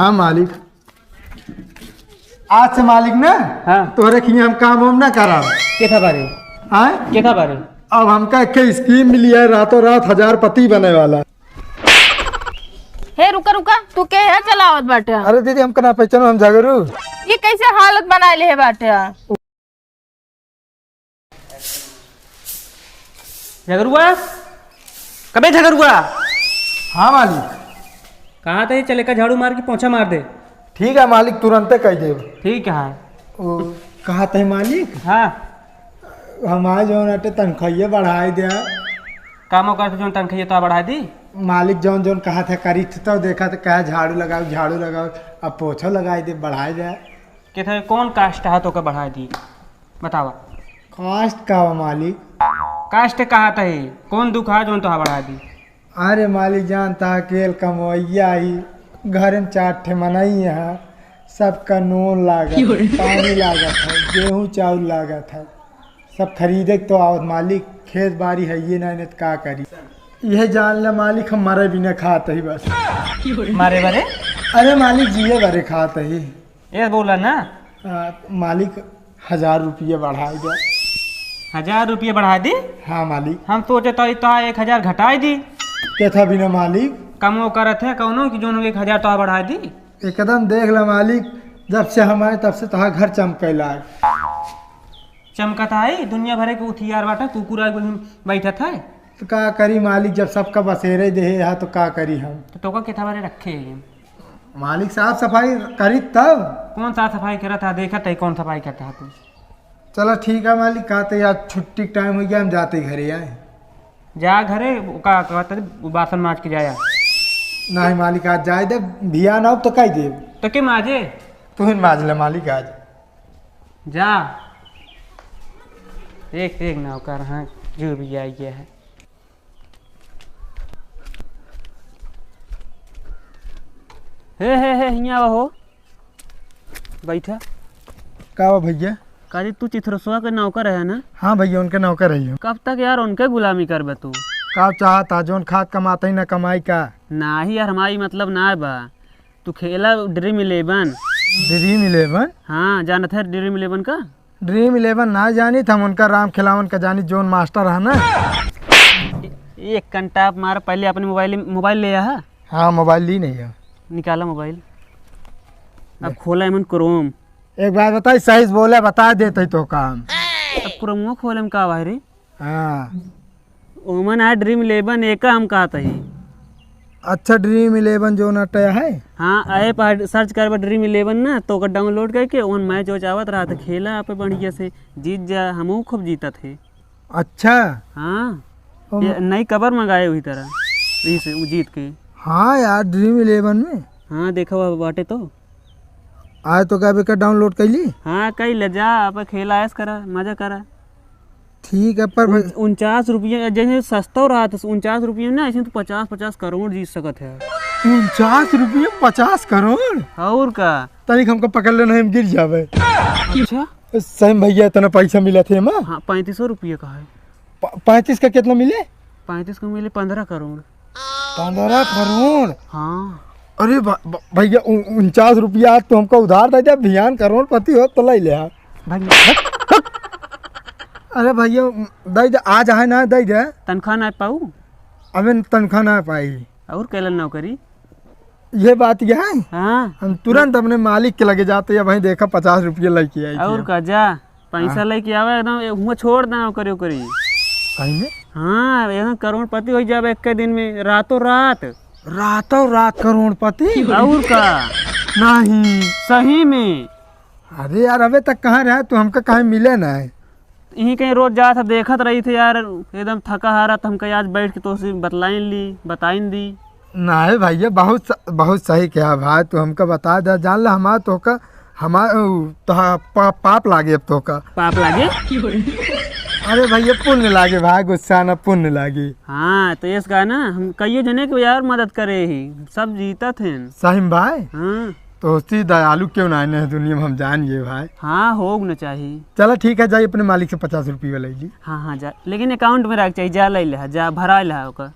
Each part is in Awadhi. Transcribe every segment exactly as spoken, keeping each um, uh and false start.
हाँ मालिक, आज से मालिक ना, हाँ। तोहरे खियाँ हम काम वाम ना करब। के था बारे? हाँ? के था बारे? अब हमका एक scheme मिली है, रातों रात हजारपति बने वाला। हे रुका रुका, तू के है चलावत बाटे? अरे दीदी, हमका ना पहचानो, हम झगरू। ये कैसे हालत बनाए ले है बाटे? झगरुआ, कबे झगरुआ? हाँ मालिक। कहाँ थे? चले का झाड़ू मार के पोछा मार दे। ठीक है मालिक, तुरंते कह देब। ठीक है। ओ, कहाँ थे मालिक? हाँ। हमारे जौन अटे तनख्वाहिया बढ़ाई दे। काम ओकर से जौन तनख्वाहिया तो बढ़ाई दी। मालिक जौन जौन कहा था करी थे, तो देखा तो कहा झाड़ू लगाओ, झाड़ू लगाओ, अब पोछो लगाई दे, बढ़ाई दे। के थे कौन कास्ट है तो का बढ़ाई दी? बतावा। कास्ट का बा मालिक? कास्ट कहा तही, कौन दुख है जौन तोहा बढ़ा दी? अरे मालिक, जानता अकेल कमवैया ही, घर में चार ठे मनई है, सबका नून लागत है, पानी लागत है, गेहूँ चाउर लागत है, सब खरीदे के तो आवत मालिक, खेत बारी है ये नहीं, नहीं तो का करी। यह जान ले मालिक, हम मरे बिना खात ही बस। मारे बरे? अरे मालिक, जिए बरे खात ही। ये बोला ना। आ, मालिक, हजार रुपया बढ़ाई दे। हजार रुपया बढ़ाई दी? हाँ मालिक। हम सोचे तो, तो एक हजार घटाई दी। के था बिना मालिक? कमो करत है कौनो कि जोन एक हजार तो बढ़ाई दी। एकदम देख ला मालिक, जब से हम आए तब से तोहार घर चमके लाग। चमकत है, दुनिया भरे के उथियार बाटा, कुकुर आए बैठत है। तो का करी मालिक, जब सबका बसेरे देहे है तो का करी हम? तो तोका के था बारे रखे हैं? मालिक, साफ सफाई करी तब। कौन साफ सफाई करत है? देखत है कौन सफाई करत है तू। चला ठीक है मालिक, का तो यार छुट्टी का टाइम हो गया, हम जाते घरे आए। जा घरे, का कहत है, वो बासन माज के जाया। नहीं मालिक, आज जाए दे, भिया ना हो तो कह दे। तो के माजे? तू ही माज ले मालिक आज। जा। एक, एक नौकर, हाँ, जो भी आई गया है। हे, हे, हे, हियाँ आवा हो। बैठा। का बा भैया? काजी, तू चिथरसवा के नौकर है ना? हाँ भैया, उनके नौकर है। कब तक यार उनके गुलामी करबे तू? का चाहत है, जौन खात कमात ही ना कमाई का? नाही यार, हमारी मतलब ना बा। तू खेला Dream Eleven। Dream Eleven? हाँ, जानत है Dream Eleven का? Dream Eleven ना जानी था, हम उनका राम खिलावन का जानी, जौन मास्टर है ना। एक कंटाप मार, पहले अपने मोबाइल, मोबाइल ले आ। हाँ, मोबाइल ली नहीं है। निकाला मोबाइल। अब ले। खोला एमन Chrome। एक बात बताई, सही से बोले, बता देते तो काम। अब Chrome खोले में का भाई रे? हाँ। ओमन आ Dream Eleven, एका हम कहत हई। अच्छा, Dream Eleven जौन अटे है? हाँ, app आ, search करबा Dream Eleven ना, तो ओकर download करके ओमन match वैच आवत रहा, तो खेला आप बढ़िया से जीत जा, हमहू खूब जीतत है। अच्छा। हाँ। ओम- ये नई cover मंगाए हुई तरह, यही से उ जीत के। हाँ यार, Dream Eleven में। हाँ, देखा हुआ बाटे तो। आए तो का बेकर download कैली? हाँ, कैले जा, आप खेला ऐश करा, मजा करा। ठीक है, पर उन-, उनचास रुपये, जैसे सस्ता रहा था, उनचास रुपये में ना, ऐसे तो पचास, पचास करोड़ जीत सकत है। उनचास रुपये में पचास करोड़? और का? तनिक हमको पकड़ लेना, हम गिर जावे। अच्छा? सही में भैया, इतना पैसा मिला थे एमा? हाँ, पैंतीस सौ रुपये का है। प-, पैंतीस का कितना मिले? पैंतीस का मिले पन्द्रह करोड़। पन्द्रह करोड़? हाँ। अरे भ-, भ-, भैया, उ-, उनचास रुपया आज तू हमका उधार दे दे, बिहान करोड़पति हो तो ले ले। भाई, अरे भैया, दे दे, आज है ना, दे दे। तनख्वाह ना पाऊ? अबे तनख्वाह ना पाई। और कैलन नौकरी? ये बात ये है? हाँ। हम तुरंत अपने मालिक के लगे जाते हैं, भाई देखा पचास रुपये लेके आई थी और हम। का, जा, पैसा हाँ। लेके आवे, एकदम ए, हुआं छोड़ देना ओकरे, ओकरे। सही में? हाँ, एकदम करोड़पति हो जावे एक दिन में, रातों रात। रातों रात करोड़पति? और का? नहीं। सही में। अरे यार, अबे तक कहाँ रहा तू, हमका कहीं मिले ना है। यहीं कहीं रोज जात है, देखत रही थे यार, एकदम थका हारा, तो हमका आज बैठ के तोसे बतलाइन ली, बताइन दी। नहीं भैया, बहुत स-, बहुत सही कहा भाई, तू हमका बता दे, जान ले हमार तोहका, हमार, उ, तोहा-, पा-, पाप लागे अब तोहका। पाप लागे? अरे भैया, पुण्य लागे भाई, गुस्सा ना, पुण्य लागे। हाँ, तो इसका ना, हम कईयो जने के यार मदद करे ही, सब जीतत हैं। सही में भाई? हाँ। तो उससे दयालु क्यों ना आने हैं दुनिया में, हम जान गए भाई। हाँ, होग न चाही। चला ठीक है, जाई अपने मालिक से पचास रुपया ले ली। हाँ, हाँ, जा, लेकिन account में रख चाहिए, जा ले ले, जा भरा ले ओकर।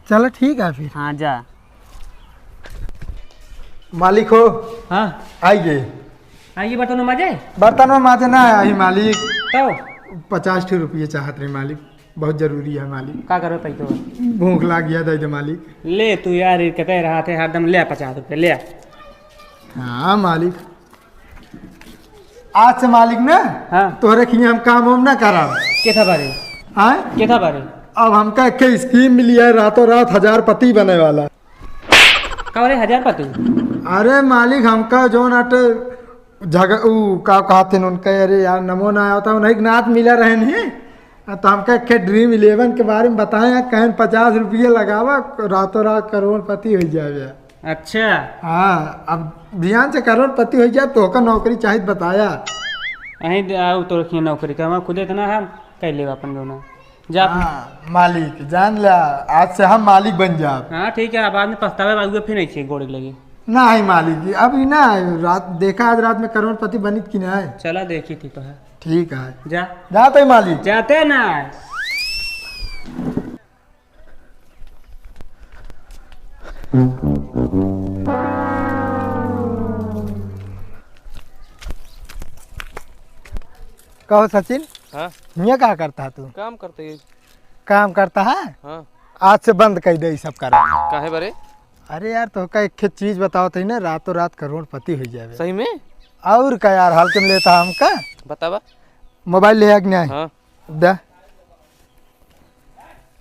चला ठीक है फिर। हाँ, जा। मालिक हो। हाँ। आइए। आइए, बर्तन माजे? बर्तन माजे ना आई मालिक। तो? पचास ठे रुपये चाहत रहे मालिक, बहुत जरूरी है मालिक। का करबे पैसो? भूख लाग गया, दे दे मालिक। ले तू यार, ये कहते रहा थे हरदम, ले पचास रुपये, ले। हाँ मालिक, आज से मालिक ना, हाँ। तोहरे खियाँ हम काम वाम ना करब। केथा बारे? हाँ? केथा बारे? अब हमका एक स्कीम मिली है, रातों रात हजारपति बने वाला। का रे, हजारपति? अरे मालिक, हमका जौन अटे जगह, ऊ का कहते हैं उनका, अरे यार, नमो ना आवता, उन्हीं के नाथ मिला रहे नहीं। आ, तो हमका एक ड्रीम इलेवन के बारे में बताया, कहेन पचास रुपये लगावा, रातों रात करोड़पति हो जावे। अच्छा। हाँ, अब ध्यान से करोड़पति हो जाए तो ओकर नौकरी चाहित बताया। अहीं दे आऊ तो रखिए नौकरी का, हम खुदे इतना हम कर लेब अपन दोनों। जा। हाँ, मालिक, जान ला, आज से हम मालिक बन जाब। हाँ, ठीक है, बाद में पछतावे बाद में फिर नहीं चाहिए गोड़े लगे। नहीं मालिक जी, अभी ना, रात देखा, आज रात में करोड़पति बनित कि नहीं। चला देखी थी तो है। ठीक है। जा। जाते मालिक। जाते ना। कहो सचिन, हाँ? हियाँ का करता है तू? काम करते ही। काम करता है? हाँ। आज से बंद कर दे ई सब करा। काहे बरे? अरे यार, तोहका एक ठे चीज बतावत ही ना, रातों रात करोड़पति हो जावे। सही में? और का यार, हल्के में लेता हमका? बतावा। मोबाइल ले आ कि नहीं? हाँ। दा।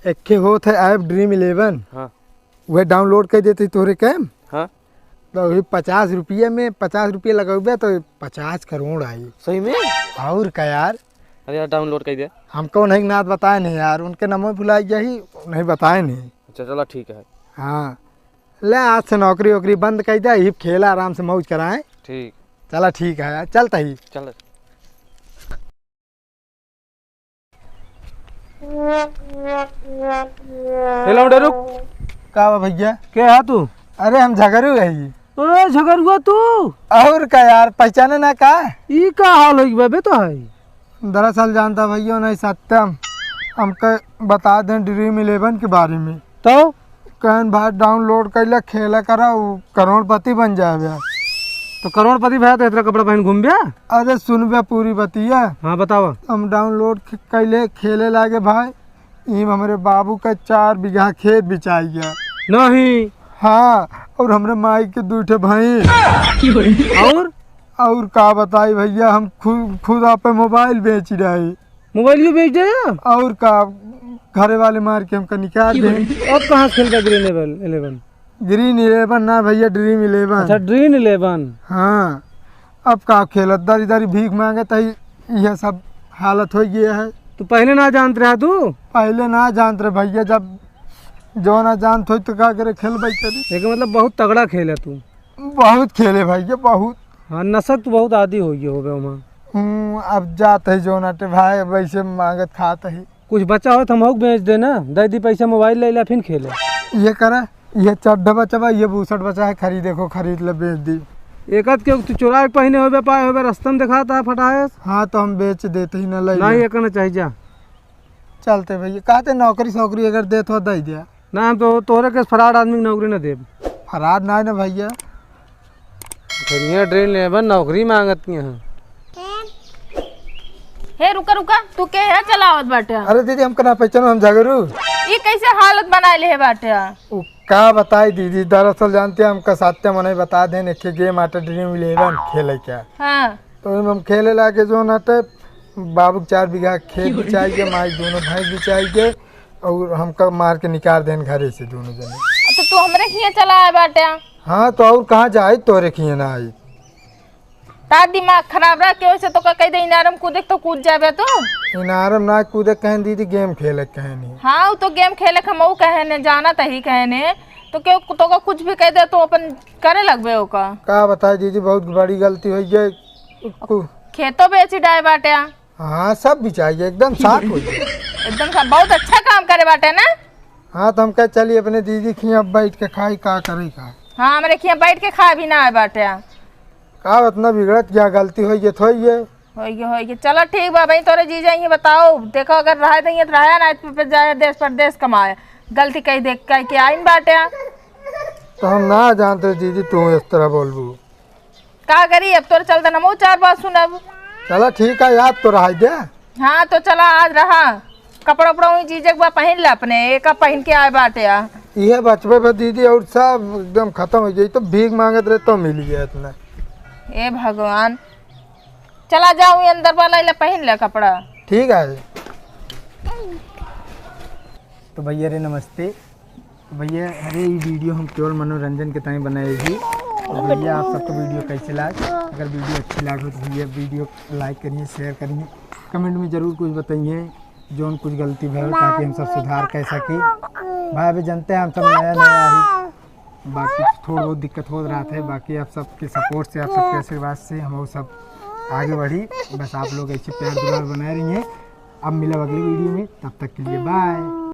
एक ठे होत है ऐप ड्रीम इलेवन। हाँ। वह डाउनलोड कर देते तोहरे कैम। हाँ। तो वही पचास रुपये में, पचास रुपये लगौबे तो पचास करोड़ आई। सही में? और का यार? अरे यार, डाउनलोड कर दे। हमको उन्हीं के नाथ बताए नहीं यार, उनके नंबर भुला गया ही, उन्हीं बताए नहीं। अच्छा, चला ठीक है। हाँ, ले आज से नौकरी वोकरी बंद कर दे, ही खेला आराम से मौज कराएं। ठीक। चला ठीक है यार, चलता ही। चल। हेलो, उठे रुक। का बा भैया? के हा तू? अरे हम झगरू है। ओए झगरुआ तू? और का यार, पहचाने ना का? ई का हाल होई बा बे तो है? दरअसल जानता भैया नहीं सत्यम, हमके बता दें ड्रीम इलेवन के बारे में। तो? कहन भाई डाउनलोड कैला खेला करा, उ करोड़पति बन जाए बे। तो करोड़पति भया तो इतना कपड़ा पहन घूम बे? अरे सुन बे पूरी बतिया। हाँ बतावा। हम डाउनलोड ख-, कैले खेले लागे भाई, इम हमरे बाबू का चार बीघा खेत बिचाई गया। नहीं। हाँ, और हमरे माई के दू ठे भैंस। और? और का बताई भैया, हम खुद, खुद आपे मोबाइल बेच रहे। मोबाइलियो बेच दे? और का, घरे वाले मार के हमका निकाल दे। अब कहाँ से खेलता ग्रीन इलेवन? ग्रीन इलेवन ना भैया, ड्रीम इलेवन। अच्छा, ड्रीम इलेवन। हाँ, अब का खेलत, दरी दरी भीख मांगत है, यह सब हालत हो गया है। तू पहले ना जानत रहा तू? पहले ना जानत रहे भैया, जब जो ना जानत हो तो का करे, खेलबे करी। लेकिन मतलब बहुत तगड़ा खेल है तू। बहुत खेले भैया, बहुत। हाँ, नशक तू बहुत आदी हो गया होबे ओमा। हम्म, अब जात है जो नाटे भाई, वैसे मांगत खात है। कुछ बचा हो तो हमहू के बेच दे ना, दे दी पैसा, मोबाइल ले ला, फिर खेले। ये करा, ये चड्ढा बचा बा, ये बुसट बचा है, खरीदे को खरीद ले, बेच दी। एक आध के तू चुरा के पहने होबे, पाए होबे, रास्ता में दिखाता है फटाए। हाँ, तो हम बेच देते ही ना, ले नहीं, ले। ये करना चाहिए, जा। चलते भैया, कहते नौकरी सौकरी अगर देत हो, दे दिया। ना, हम तो तोहरे के फराड आदमी के नौकरी ना देब। फराड ना है ना भैया। बढ़िया ड्रीम इलेवन नौकरी मांगत हैं। हे रुका रुका, तू के है चलावत बाटे? अरे दीदी, हमका ना पहचानो, हम झगरू। ई कैसे हालत बनाए ले है बाटे? उ का बताई दीदी, दरअसल जानते हैं, हमका सत्य मने बता देन, एक गेम आटे ड्रीम इलेवन खेले क्या। हाँ। तो ओहिमे हम खेले लागे जो ना, तो बाबू के चार बीघा खेत बिचाई के, माई दोनों भैंस बिचाई के, और हमका मार के निकाल देन घरे से दोनों जने। तो तू हमरे खिया चला आए बाटे। हाँ, तो और कहाँ जाए, तोरे खिया ना आई। तार दिमाग खराब रह के, वैसे तो का कह दे इनारम कूदे तो कूद जाबे तू। इनारम ना कूदे कहन दीदी, गेम खेले कहनी। हाँ, उ तो गेम खेले हम ऊ कहने, जाना तही कहने। तो क्यों तो का कुछ भी कह दे तो अपन करे लगबे ओका। का बताए दीदी, बहुत बड़ी गलती हो गई। कु- खेतो बेची डाए बाटे। हाँ, सब बिचाई गए, एकदम साफ हो गए। एकदम साफ, बहुत अच्छा काम करे बाटे ना। हाँ, तो हम कह चली अपने दीदी खिया बैठ के खाई, का करे का। हाँ, हमरे खिया बैठ के खा भी ना आए बाटे। का उतना बिगड़त क्या, गलती हो गई तो हो गई। हो गई, हो गई। चलो ठीक बा भाई, तोरे जीजा ये बताओ, देखो अगर रहे देंगे तो रहे, ना तो फिर जाए देश परदेश कमाए। गलती कही देख कह के आइन बाटे। तो हम ना जानते दीदी, तू इस तरह बोलबू। का करी, अब तोर चलते हमहू चार बात सुनब। चला ठीक है, याद तो रहा दे। हाँ, तो चला आज रहा, कपड़ा उपड़ा वही चीज एक बार पहन ले अपने, एक पहन के आए बाटे आ। इहे बचबे बा दीदी, और सब एकदम खत्म हो जाई। तो भीख मांगत रहे तो मिल गया इतना। ए भगवान, चला जाओ, ये अंदर वाला इला पहन ले कपड़ा। ठीक है। तो भैया रे नमस्ते। तो भैया, अरे, ये वीडियो हम केवल मनोरंजन के ताईं बनाए ही। तो भैया, आप सबको वीडियो कैसे लाग? अगर वीडियो अच्छी लाग हो तो भैया, वीडियो लाइक करिए, शेयर करिए, कमेंट में जरूर कुछ बताइए, जौन कुछ गलती भय हो, ताकि हम सब सुधार कर सकी। भाई, अभी जानते हैं, हम सब नया नया ही, बाकी थोड़ा बहुत दिक्कत हो रहा था, बाकी आप सबके सपोर्ट से, आप सबके आशीर्वाद से हम सब आगे बढ़ी। बस आप लोग ऐसे प्यार दुलार बनाए रहिए। अब मिलब अगली वीडियो में, तब तक के लिए बाय।